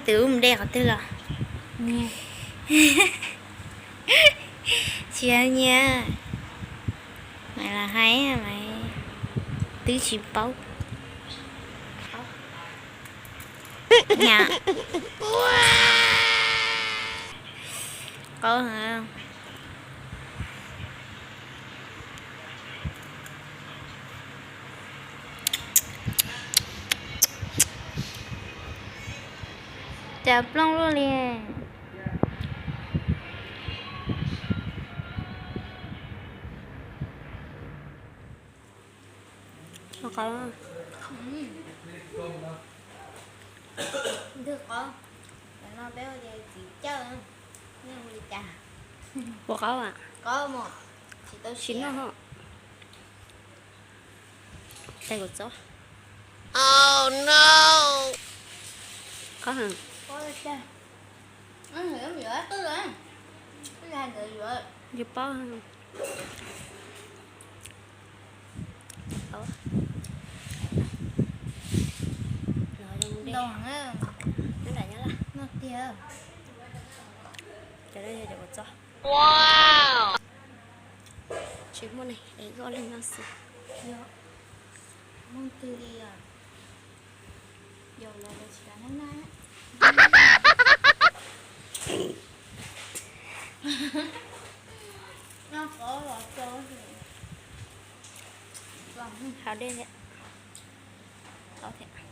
Twb mus de qhov twg los? Tsis nyiam, mas los hais mas twb tsis paub. Qaub heev. Cas plooj luaj li. Qaub. Ntwg qaub. Cov no peb hu tias txiv cawj, nej hu li cas? Ua qaub a? Qaub mas, tsis tau sim noj. Tais kuv txob. Qaub heev. Yus paub. Nyob nram nyob laj. Cov no yog cov kuv txob. Tsis muaj ne, es ib ob leeg noj xwb. Yog, muaj twg li os? Yog los lawv tsis kam noj na. Noj qab los tso. Haus dej thiab. Tau thiab.